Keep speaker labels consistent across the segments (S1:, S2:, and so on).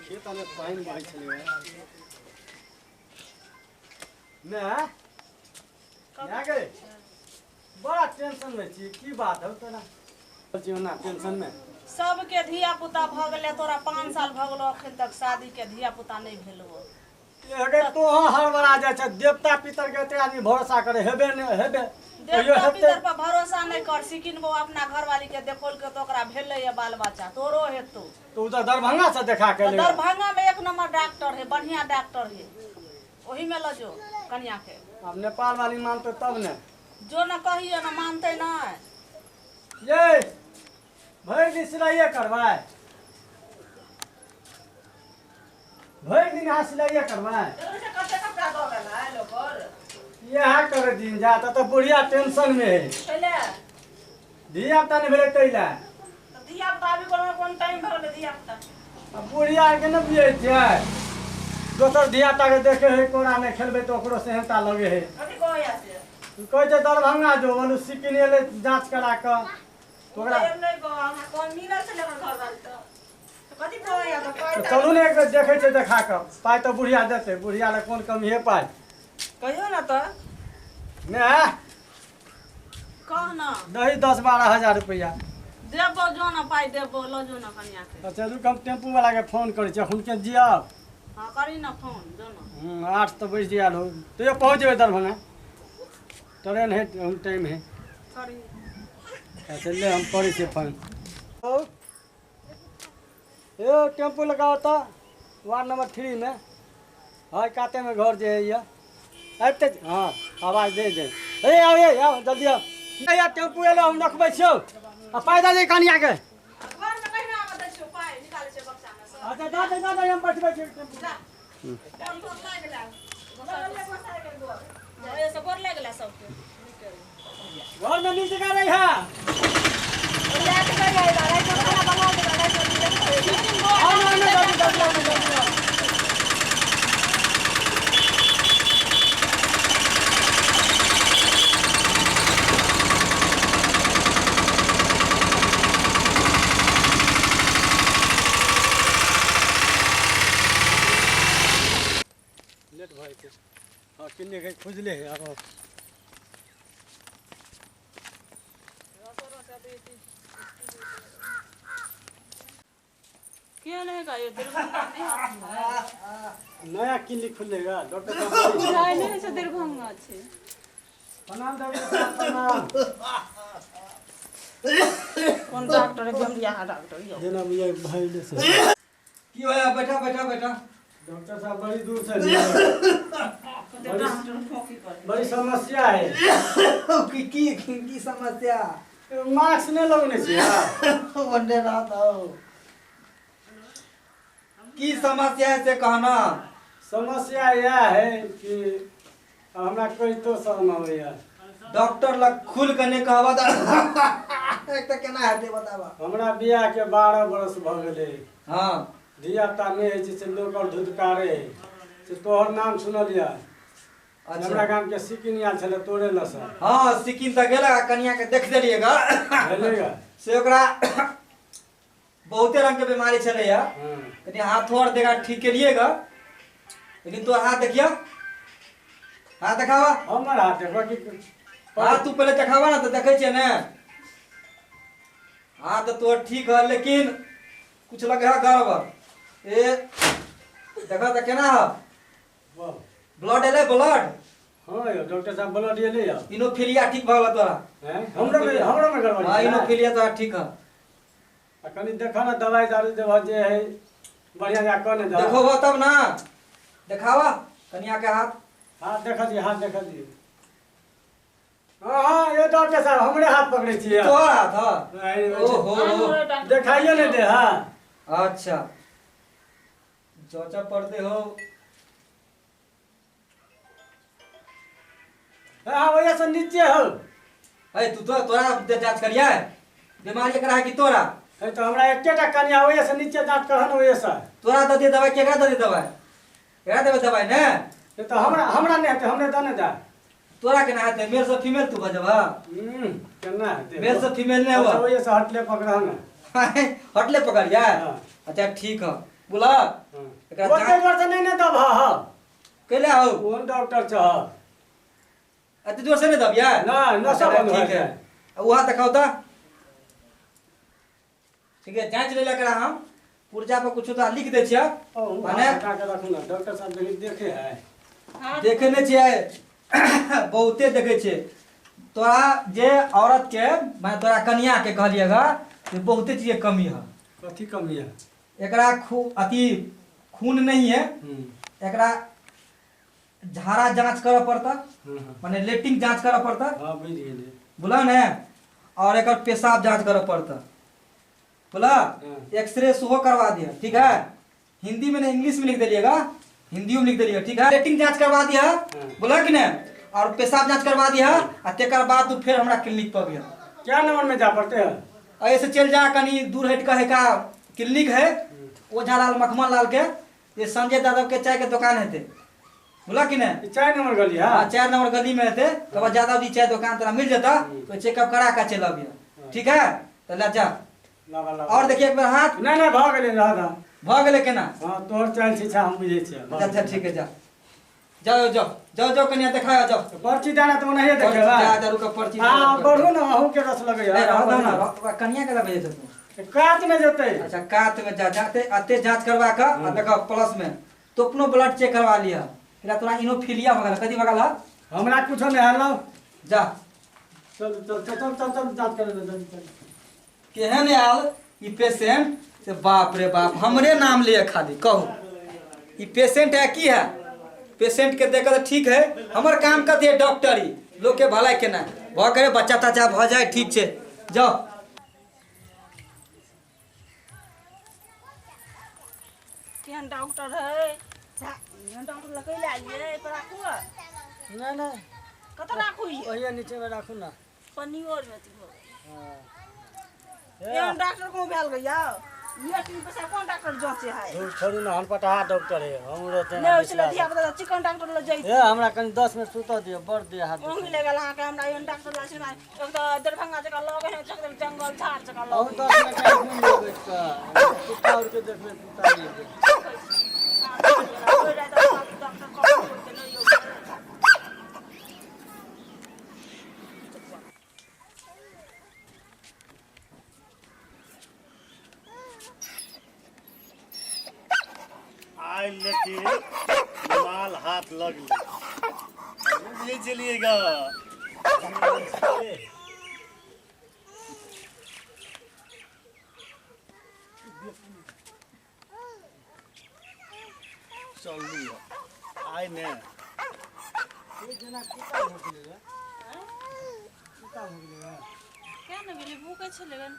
S1: खेत में पानि बहै छलै ने गे। बड़ा टेंशन में छी, की बात है तोरा? जीवना टेंशन में
S2: सबके धिया पुता भ गेलै, तोरा 5 साल भ गेलो अखन तक शादी के धिया पुता नहीं भेलो।
S1: अरे तो हड़बड़ा जाइ छै, देवता पितर के एते आदमी भरोसा करे हेबे ने हेबे।
S2: देवता पितर पर भरोसा नहीं कर, सिकिन बो अपना घरवाली के देखोल के तो ओकरा भेलै ये बाल बच्चा, तोरो हेतो।
S1: तो उधर दरभंगा से देखा के ले।
S2: दरभंगा में 1 नंबर डॉक्टर है, बढ़िया डॉक्टर है, ओही में ल जो कन्या के।
S1: अब नेपाल वाली मानते तब ने,
S2: जो न कहियो न मानते नहीं।
S1: ये भरि दिन सिलाइए करबै, भरि दिन अहाँ सिलाइए करबै। इएह करे दिन जात तो बुढ़िया टेंशन में है, धिया पुता नहीं भेलै तै लए। अब बुढ़िया के न बुझै छियै, दोसर धिया पुता के देखे है कोरा में खेलबै तऽ ओकरो सेहनता लगे है। कहै छै दरभंगा जो बोलू सिकिन एलै जाँच करा कऽ चलू ने एक बेर देखै छै देखा कऽ। पाइ तऽ बुढ़िया देतै, बुढ़िया लए कोन कमी है पाइ।
S2: कहियो ना तऽ
S1: ने
S2: कह ना
S1: दही 10-12 हजार रुपैआ
S2: देबो, जो ना पाइ देबो, ल जो ना कनिया के।
S1: अच्छा रुक, हम टेम्पू वाला के फोन करै छी, हुनके जियाब।
S2: हाँ करी ना फोन, जो ना।
S1: 8 तऽ बजि गेल हो, तैयो पहुँच जेबै दरभंगा, ट्रेन है टाइम है।
S2: करी
S1: अच्छा ले हम करै छियै फोन। यो टेम्पू लगाओ तऽ वार्ड नंबर 3 में है, काते में घर जे है आबिते। हाँ आवाज दे दे, ए आओ ए आओ जल्दी आओ। यार टेम्पू एलो, हम रखबै छियौ आ पाइ दऽ दे कनिया के। अच्छा दऽ दे दऽ दे, हम बैठबै छियै टेम्पू। घर में नीक जगह रही है। लेट भऽ जेतै। हाँ किन्ने के खुजले है आब।
S2: क्यों नहीं का ये दरभंगा नहीं
S1: नया क्लिनिक खुलेगा डॉक्टर साहब।
S2: नहीं नहीं से दरभंगा छे।
S1: प्रणाम डॉक्टर साहब, प्रणाम।
S2: कौन डॉक्टर है बिमरिया डॉक्टर यो
S1: जेना ये भाई ने से
S3: की होया? बैठा बैठा बैठा।
S1: डॉक्टर साहब बड़ी दूर से बड़ी समस्या है।
S3: की की की समस्या?
S1: मास्क नहीं लगने छी।
S3: वंदे रात हो। की समस्या है से कहना?
S1: समस्या यह है कि हमरा कोई तो शर्म आबैया।
S3: डॉक्टर लग खुल के नहीं कहबा त एक त केना हेतै बताबा।
S1: हमरा बियाह के 12 बरस भ गेलै।
S3: हां
S1: धिया पुता नहि होइ छै से लोक और धुधकारे है। से तोहर नाम सुनलियै।
S3: अच्छा।
S1: हमरा गाम के सिकिन आयल छलै तोरे लसँ।
S3: हां सिकिन त गेला, कनिया के देख देलियै ग।
S1: भेलै ग।
S3: से ओकरा बहुते रंग के बीमारी छलैया, कनि हाथो आर देखा ठीक केलियै ग, लेकिन तोहर हाथ देखिया, हाथ देखावा।
S1: हमर हाथ देखबा कि?
S3: हाथ तू पहिले देखावा ना तऽ देखै छियै ने। हाथ तऽ तोहर ठीक है, लेकिन कुछ लगे है गड़बड़। ए देखा तऽ केना है? ब्लड एलै? ब्लड?
S1: हाँ यौ डॉक्टर साहब ब्लड एलै यौ।
S3: इनोफिलिया ठीक भऽ गेल तोरा।
S1: हमरो में गड़बड़।
S3: हाँ इनोफिलिया तोरा ठीक है।
S1: आ कनि देखऽ ना दवाई दारू देबह जे है बढ़िया जा कऽ ने।
S3: देखो तब ना, देखावा कनिया के हाथ।
S1: हाथ देखऽ दियै, हाथ देखऽ दियै। हाँ हाँ ये डॉक्टर साहब हमरे हाथ पकड़ै छियै।
S3: तोहर हाथ? हाँ ओहो
S1: देखाइयो नहि दे। हाँ
S3: अच्छा चौचा पड़ते हो।
S1: हाँ वही से नीचे हो।
S3: अरे तू तो तोरा जांच करिया बीमारी एकरा है कि तोरा?
S1: है तो हमरा एकेटा कनिया वही से नीचे जांच करहन वही से।
S3: तोरा दे दे दवाई, केकरा दे दे दवाई? केकरा देबे दवाई ने?
S1: तो हमरा हमरा नहीं हेतै, हमरे दे ने दे।
S3: तोरा केना हेतै? मेल से फीमेल तू बजबा।
S1: केना हेतै?
S3: मेल से फीमेल नहीं हुआ।
S1: वही से हटले पकड़हन।
S3: हटले पकड़िया? अच्छा ठीक है। बोला एकरा
S1: ओते
S3: जाँच
S1: जोर से नहीं ने दब हा
S3: कैले हो
S1: कोन डॉक्टर छह
S3: अति जोर से नहीं दबिया
S1: ना, नशा
S3: अच्छा,
S1: बंद
S3: ठीक
S1: भए
S3: है
S1: जाए।
S3: आ वहाँ देखाओ तो ठीक है जांच लेला करा हम पुर्जा पर कुछ तो लिख दे छियै
S1: ओ
S3: माने
S1: हटा के रखू ना डॉक्टर साहब देखी देखे है
S3: देखे नहीं छियै बहुते देखे छियै तोरा जे औरत के माने तोरा कनिया के कहलिएगा जे बहुते चीज के कमी है
S1: कथी कमी है
S3: एकरा खू अथी खून नहीं है एकरा झाड़ा जांच करऽ पड़ता माने लेटिंग जांच करऽ पड़ता
S1: हाँ बुझि गेलियै
S3: बोला ने और एकर पेशाब जांच करऽ पड़ता बोला एक्सरे सेहो करवा दिया ठीक है हिंदी में नहीं इंग्लिश में लिख दिलिएगा हिंदियो में लिख दिलिएगा ठीक है लेटिंग जांच करवा दिया बोला कि नहीं और पेशाब जांच करवा दिया आ तेकर बाद तू फिर हमरा क्लिनिक पर अबिहा
S1: क्या नंबर में जा पड़ते हैं
S3: ऐसे चल जा कनी दूर हट के है का क्लिनिक है ओझा लाल मखमल लाल के ये संजय यादव के चाय के दुकान हेते बोला कि नहीं
S1: ई चार नंबर गली है
S3: हाँ 4 नंबर गली में हेते तब यादव जी चाय दुकान तोरा मिल जाता तो चेकअप करा के चल अबिहा ठीक है तो ले जा
S1: लगा लगा
S3: और देखिए एक बार हाथ
S1: नहीं नहीं भऽ गेलै रह दह
S3: भऽ गेलै केना
S1: हाँ तोहर चालि छी हम बुझै छियै
S3: अच्छा अच्छा ठीक है जा जाओ जाओ जाओ जाओ कनिया देखाओ जाओ
S1: तऽ पर्ची दाना तऽ ओनाहिए
S3: पर्ची
S1: देखेबै
S3: जा जा रुक पर्ची
S1: हाँ बढ़ू ने अहूँ के रस लगैया
S3: नहीं रह दो ना ओकरा कनिया के लगे जेतै
S1: कात में जेतै
S3: अच्छा कात में जा जाते अते जांच करवा के आ देखो प्लस में तो अपनो ब्लड चेक करवा लिया एकरा तोरा इनोफिलिया भगल कथी भगल है
S1: हमरा कुछो नहीं हलो
S3: जा
S1: चल चल चल चल चल चल जांच करे दे, चल चल
S3: केहन आयल ई पेशेंट से बाप रे बाप हमरे नाम लिए खाली कहू ई पेशेंट है की है पेशेंट के देखऽ तऽ ठीक है हमर काम कथी है डॉक्टरी लोग के भलाई केना भऽ करे बच्चा तच्चा भऽ जाए ठीक छै जाओ
S2: केहन डॉक्टर है एहन डॉक्टर लग कैले आलियै पर राखू
S1: नहीं नहीं
S2: कतऽ राखू ई
S1: ओहिए नीचे में राखू ना
S2: पन्नियो आरमे अथी भऽ गेल।
S1: हाँ।
S2: एहन डॉक्टर को भेल गया ये तीन पैसा कोन डॉक्टर जांचे है
S1: धूर छोड़ू ना हम पटहा डॉक्टर है हम रहते
S2: नहि होइ छलै धिया पुता चिकन डॉक्टर लग जैत
S1: ए हमरा कनी 10 मिनट सुतऽ दियौ बड़ देह हाथ
S2: ओंघी लगल अहाँके हमरा एहन डॉक्टर लग छै एक तऽ दरभंगा जकाँ लगे है जंगल झाड़ जकाँ
S1: अहूँ
S2: लगे
S1: 10 मिनट घूम लियौ बैठ कऽ कुत्ता उर के देखबै कुत्ता नहि देख
S2: डॉक्टर कहै नहि यौ
S4: आइ लेकिन माल हाथ लगलै बुझै छलियै ग चलली आइ ने
S1: जेना कुत्ता भूकि गेलै कुत्ता भूकि गेलै
S2: क्या ने गेलै भूखे छलै गन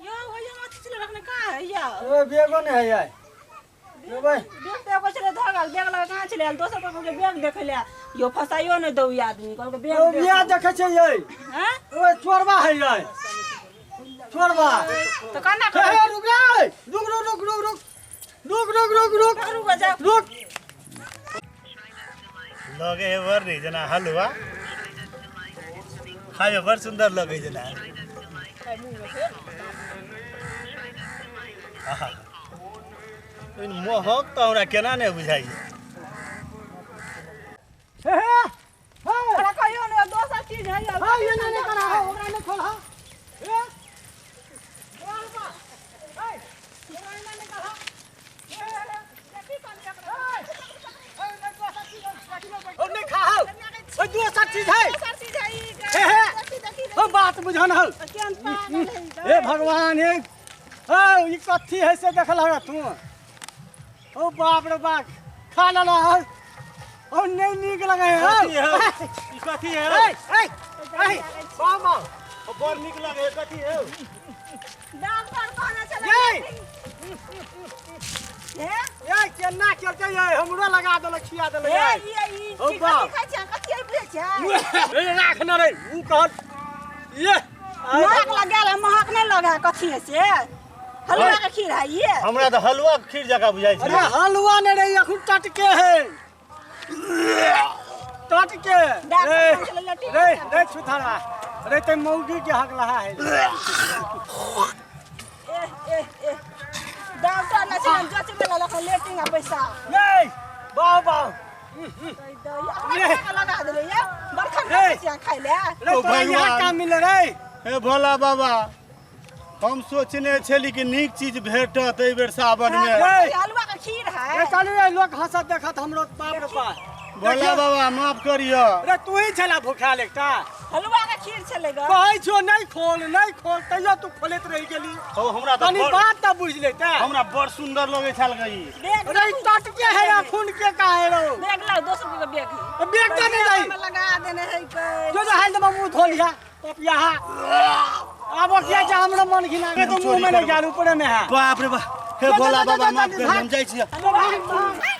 S2: यौ भैया माथि छलै रखने कहाँ है यौ
S1: ए बेगो नहि है यार लेबै
S2: बैग तऽ एगो छलै धऽ गेल बैग लऽ कऽ कहाँ छलै आयल दोसर पर कहलकै बैग देखै लए यौ फसाइयो नहि दौ ई आदमी कहलकै बैग
S1: ओ बिया देखै छै यै
S2: हैं
S1: ओ चोरबा है यै चोरबा
S2: तऽ केना
S1: हे हे रुक रे रुक रुक रुक रुक रुक रुक रुक रुक रुक
S2: रुक जाउ
S1: रुक
S4: लगे है बड़ नीक जेना हलुआ खाइमे बड़ सुन्दर लगै जेना आहा। लेकिन महक तऽ हमरा केना नहि बुझाइए
S1: हे हे हे
S2: ओकरा कहियो ने दोसर चीज है यौ
S1: हे ये नहीं करा है ओकरा नहीं खोल हा ए ओ नहीं खा हो ओ दोसर चीज है
S2: दोसर चीज है ई
S1: हे हे ओ बात बुझन हो
S2: केहन पागल है ई।
S1: हे भगवान हे ओ ई कथी है से देखल हर तू ओ बाप रे बाप खा लेला हो ओ नहीं नीक लगे है
S4: कथी है ई कथी है
S1: ए ए ए बामा
S4: बड़ नीक लगे है कथी है
S2: डॉक्टर कहने छलै
S1: ये
S2: हे
S1: ए केना केलकै ये हमरो लगा देलक खिया देलक
S2: हे
S1: ये
S2: ई ई
S1: ओ
S2: कथी
S1: बाप।
S2: खाइ छै कथी है बुझै छै
S1: ए राख न रे ऊ कहल ये
S2: महक लगल है महक नहि लगे है कथी है से हलवा के खीर है ये
S4: हमरा तऽ हलुआ के खीर जकाँ बुझाइ
S1: अरे
S4: छै
S1: हलवा नहीं रे अखन टटके है टटके
S2: डॉक्टर
S1: रे
S2: कहै छलै लट्टी
S1: रे रे छुथारा रे ते मौगी के हक लहा है
S2: ए ए ए डॉक्टर ने छलै जच में ललक पैसा
S1: नहीं बाओ बाओ
S2: लगा देले ये बरखन
S1: रे।
S2: पैसा खाइ ले
S1: रे
S4: ओ
S1: तोरा यहाँ
S4: भगवान।
S1: काम मिल रे
S4: हे भोला बाबा हम सोचने छली कि नीक चीज भेटत एहि बेर सावन में
S1: रे।
S2: हलुआ के खीर है
S1: रे चलू रे लोग हंसत देखत हमरो बाप रे बाप
S4: भोला बाबा माफ करियो
S1: रे तू ही छला भूखाल एकटा
S2: हलुआ के खीर छलै ग
S1: कहै छियो नहीं खोल नहीं खोल तैयो तू खोलैत रहि गेली
S4: हो हमरा तऽ
S1: कनी
S4: बड़
S1: बात तऽ बुझि लेता
S4: हमरा बड़ सुंदर लगै छल गई
S2: बैग
S1: रे ई टटके है रे खून के काहे रो
S2: बैग लाओ 200 रुपये के बैग है
S1: बैग तऽ नहीं जाई
S2: में लगा देने है के
S1: जो जो हाल दमा मुंह धो लिया पपिया आब किया जा हमरा मन घिना के तो मुंह में नहीं जान ऊपरे में है
S4: बाप रे बाप हे भोला बाबा माफ कर हम जाइ छियै
S1: भाग, भाग।